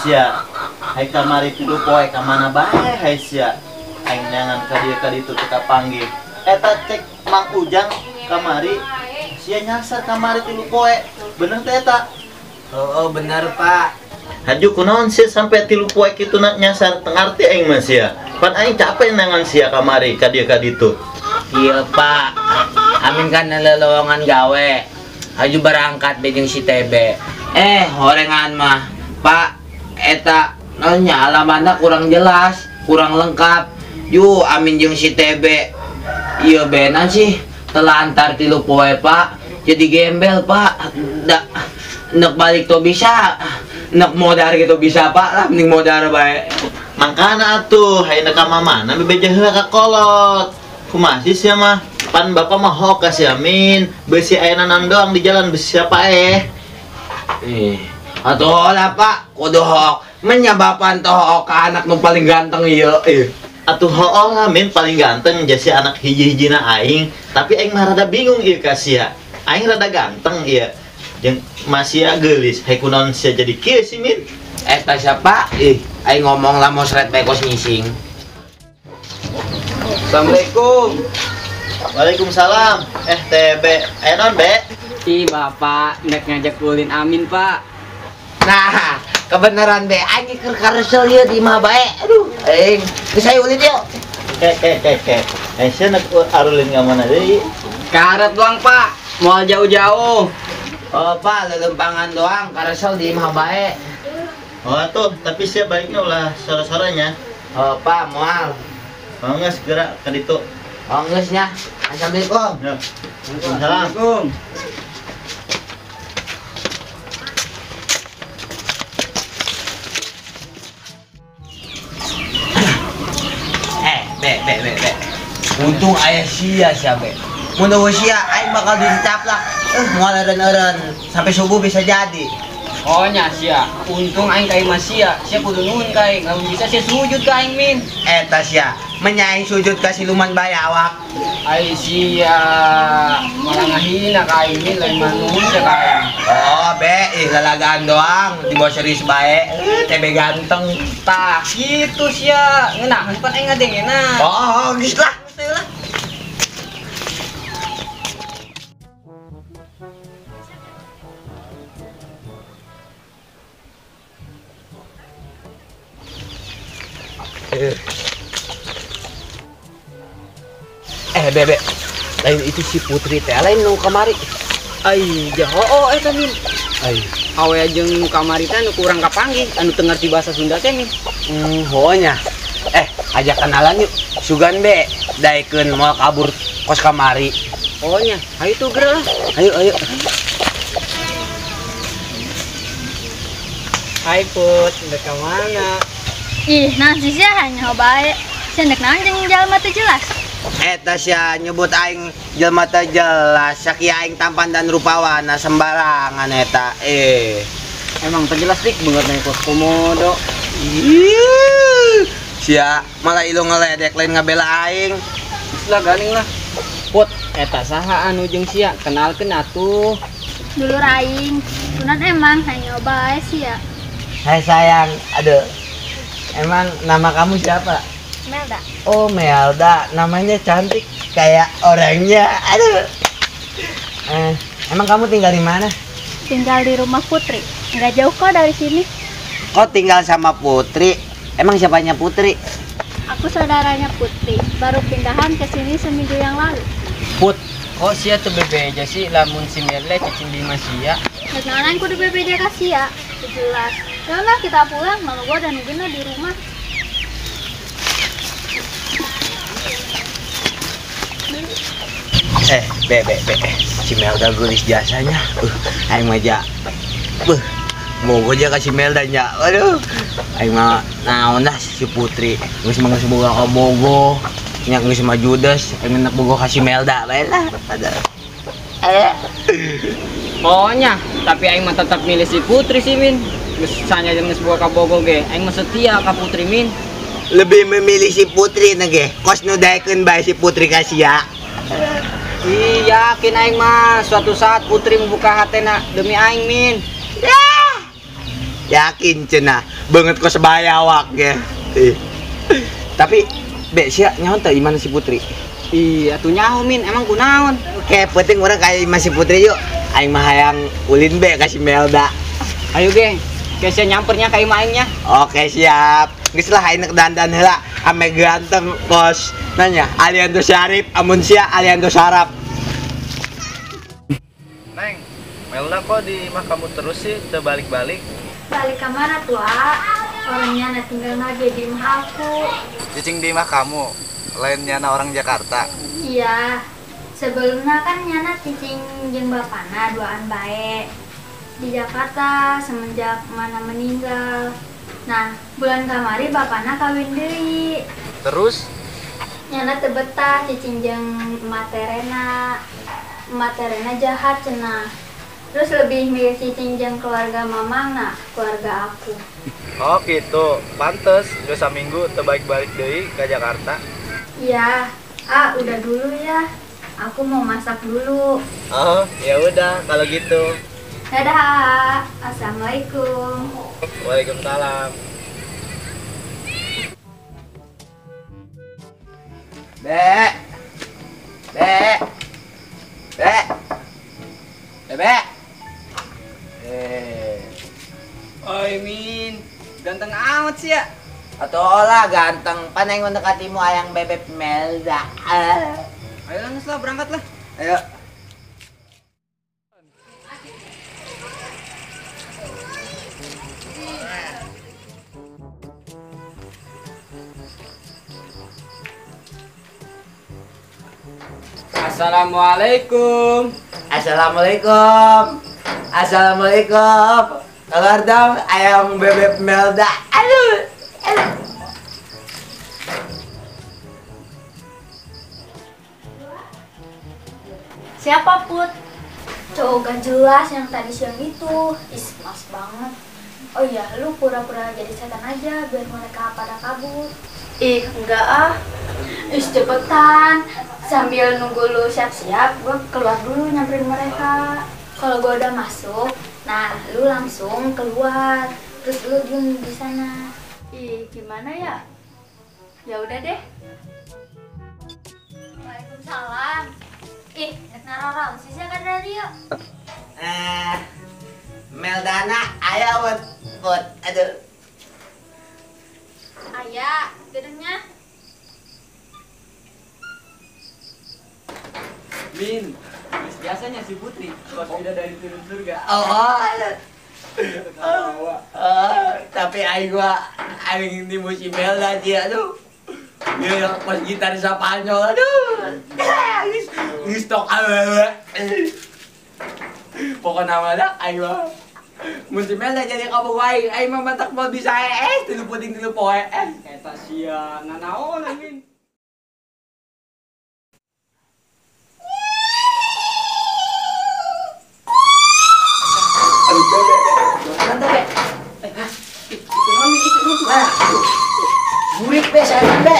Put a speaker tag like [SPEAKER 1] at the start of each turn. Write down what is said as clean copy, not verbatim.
[SPEAKER 1] sia. Hai kamari tilu poe ka mana bae hai sia. Aing neangan ka dieu ka ditu teu kapanggih. Eta cek Mang Ujang kamari sia nyasar kamari tilu poe. Bener teh eta?
[SPEAKER 2] Oh, bener Pak.
[SPEAKER 1] Haju kunaon sia sampai tilu poe kitu nyasar teu ngarti aing mah sia. Pan aing capek neangan sia kamari ka dieu ka ditu.
[SPEAKER 2] Iya Pak. Amin kan lelowongan gawe. Haju berangkat be jeung si TB. Horengan mah Pak eta nanya alamatna kurang jelas, kurang lengkap. Yu amin jeung si TB. Iya benan sih telantar tilu poe Pak. Jadi gembel Pak. Da nek balik tuh bisa, nek modar gitu bisa Pak lah, mending modar bae.
[SPEAKER 1] Mangkana atuh hayang ka mamana bebeja heula ka kolot. Kumaha sih sia mah? Pan bapak mah hok ka si Amin, beusi aya nanan doang di jalan beusi siapa eh.
[SPEAKER 2] Atuh lah Pak, kudu hok. Menyabapan toh hok ka anak nu paling ganteng ieu.
[SPEAKER 1] Atuh hooh lah Min paling ganteng jasi anak hiji-hijina aing, tapi aing mah rada bingung ieu ka sia. Aing rada ganteng ieu. Jeung masih geulis, hae kunaon sia jadi kieu sih Min?
[SPEAKER 2] Eta siapa? Ih, aing ngomong lah mosret bae kos ngising.
[SPEAKER 3] Assalamualaikum.
[SPEAKER 1] Waalaikumsalam. TB, aya naon, Be?
[SPEAKER 3] Ih, Bapak nek ngajak ulin Amin, Pak.
[SPEAKER 2] Nah, kebenaran be, aing keur karesel ieu di imah bae. Aduh, aing geus ayo ulin yuk.
[SPEAKER 1] Ke. Sia nek arulin ka mana deui?
[SPEAKER 3] Karet doang, Pak. Moal jauh-jauh.
[SPEAKER 2] Oh, Pak, lelempangan doang, karesel di imah bae.
[SPEAKER 1] Oh, tuh, tapi sia baliknya ulah sore-sorenya.
[SPEAKER 2] Oh, Pak, moal.
[SPEAKER 1] Oh, geus geura ka ditu.
[SPEAKER 2] Oh, geus nya. Assalamualaikum.
[SPEAKER 1] Ya. Waalaikumsalam.
[SPEAKER 2] Be. Untung ayah sia sia be. Mun eueuh sia aing bakal dicaplak. Moal eureun-eureun sampai subuh bisa jadi.
[SPEAKER 3] Oh nya sia. Untung aing ka imah sia. Sia kudu nuhun ka aing. Lamun bisa sia sujud ka aing Min.
[SPEAKER 2] Eta sia. Menyaing sujud ka siluman bayawak.
[SPEAKER 3] Ai sia malah ngahina ka aing Min, lain mah nuhun sia ka aing.
[SPEAKER 2] Oh be, ih lalagaan doang, dibawa serius bae. TB ganteng.
[SPEAKER 3] Tah kitu sia. Ngeunaheun pan aing ngadengena.
[SPEAKER 2] Oh, geus lah.
[SPEAKER 3] Geus lah.
[SPEAKER 2] Bebe, lain itu si Putri teh lain nu kamari.
[SPEAKER 3] Ai, jaho eta Min.
[SPEAKER 2] Ai,
[SPEAKER 3] awe jeung nu kamari teh nu kurang kapanggih, anu teu ngarti bahasa Sunda teh Min.
[SPEAKER 2] Heuh nya. Ajak kenalan yuk. Sugan be, daekeun moal kabur kos kamari.
[SPEAKER 3] Oh nya, hayu tuh geura lah.
[SPEAKER 2] Ayo, ayo.
[SPEAKER 3] Hai Put, ndek ka mana?
[SPEAKER 4] Ih, nah sih sia hanya bae. Sia ndek naon jeung jalma teu jelas.
[SPEAKER 2] Eta sia nyebut aing jelma teu jelas, sakieu aing tampan dan rupawana sembarangan eta.
[SPEAKER 3] Emang teu jelas dik beungeut naik kos komodo.
[SPEAKER 2] Ih, sia malah ilu ngeledek lain ngabela aing.
[SPEAKER 3] Geus lah ganing lah. Put, eta saha anu jeung sia? Kenalkeun atuh.
[SPEAKER 4] Dulur aing. Kunan emang hanya bae sia.
[SPEAKER 2] Hai sayang, aduh. Emang nama kamu siapa?
[SPEAKER 4] Melda.
[SPEAKER 2] Oh Melda, namanya cantik kayak orangnya. Aduh. Emang kamu tinggal di mana?
[SPEAKER 4] Tinggal di rumah Putri. Nggak jauh kok dari sini.
[SPEAKER 2] Kok tinggal sama Putri? Emang siapanya Putri?
[SPEAKER 4] Aku saudaranya Putri. Baru pindahan ke sini seminggu yang lalu.
[SPEAKER 3] Put, kok sia teu bebeja sih lamun si Melda cicing di imah sia?
[SPEAKER 4] Kenalan kudu bebeja ka sia. Jelas. Udah kita pulang, mama gua dan nungguin di rumah.
[SPEAKER 2] Be. Si Melda geulis jasanya. Aing mah ja. Bogo aja ka si Melda nya. Aduh. Aing mah naon lah si Putri. Geus mah geus boga ka Bogo. Nya geus mah judes, aing mah bogo ka si Melda bae lah. Aduh.
[SPEAKER 3] Pokoknya, tapi aing mah tetap milih si Putri sih Min. Geus sanya jeung geus boga ka Bogo ge, aing mah setia ka Putri Min.
[SPEAKER 2] Lebih memilih si Putri na ge, kos nu daekeun bae si Putri ka sia.
[SPEAKER 3] Ih, yakin aing mah suatu saat Putri membuka hatena demi aing Min.
[SPEAKER 2] Ya. Yakin cenah banget kok sebayawak ya. Tapi be sia nyaho teh imana si Putri?
[SPEAKER 3] Iya atuh nyaho Min, emang kunaon?
[SPEAKER 2] Oke, penting urang ka imah si Putri yuk. Aing mah hayang ulin be ka si Melda.
[SPEAKER 3] Ayo ge, sia nyampernya ka imah aingnya.
[SPEAKER 2] Oke, siap. Geus lah aing dandan heula ame ganteng kos. Nanya Aliando Syarif, amun sia Aliando Sarap.
[SPEAKER 1] Neng, Melda kok di imah kamu terus sih, teu balik-balik?
[SPEAKER 4] Balik ke mana tuh, A? Orangnya na tinggal lagi di imah aku.
[SPEAKER 1] Cicing di imah kamu, lain nyana orang Jakarta.
[SPEAKER 4] Iya, sebelumnya kan nyana cicing jeung bapana duaan bae di Jakarta semenjak mana meninggal. Nah, bulan kamari bapana kawin deui.
[SPEAKER 1] Terus?
[SPEAKER 4] Nyana teu betah cicing jeung emak terena. Emak terena jahat cenah. Terus lebih milih cicing jeung keluarga mamang nah, keluarga aku.
[SPEAKER 1] Oh gitu, pantes geus saminggu teu balik-balik deui ka Jakarta.
[SPEAKER 4] Iya, ah udah dulu ya. Aku mau masak dulu.
[SPEAKER 1] Oh, ya udah kalau gitu.
[SPEAKER 4] Dadah. Assalamualaikum.
[SPEAKER 1] Waalaikumsalam.
[SPEAKER 2] Be. Be. Be. Be.
[SPEAKER 3] Oi Min, ganteng amat sih ya.
[SPEAKER 2] Atau olah ganteng, pan yang mendekatimu ayang bebek Melda.
[SPEAKER 3] Ayo langsung lah berangkat lah.
[SPEAKER 2] Ayo.
[SPEAKER 3] Assalamualaikum.
[SPEAKER 2] Assalamualaikum. Assalamualaikum. Keluar dong ayam bebek Melda. Aduh. Aduh.
[SPEAKER 4] Siapa Put? Cowok gak jelas yang tadi siang itu. Ih, mas banget. Oh iya, lu pura-pura jadi setan aja biar mereka pada kabur. Ih, enggak ah. Ih, cepetan. Sambil nunggu lu siap-siap, gue keluar dulu nyamperin mereka. Kalau gue udah masuk, nah lu langsung keluar. Terus lu diem di sana. Ih, gimana ya? Ya udah deh. Waalaikumsalam. Ih, narorong sih kan dari yuk.
[SPEAKER 2] Meldana, ayo buat, aduh.
[SPEAKER 4] Ayah, gedungnya.
[SPEAKER 3] Min, biasanya si Putri kalau tidak dari turun surga.
[SPEAKER 2] Oh, tapi aing gua aing di musim Melda sih, aduh. Dia pas gitar Spanyol, aduh. Geus tok awewe. Pokokna mah dah aing mah. Musim Melda jadi kamu aing, aing mah matak mau bisa tilu puting tilu poe.
[SPEAKER 3] Eta sia nanaon Min.
[SPEAKER 2] Burik be, saya be.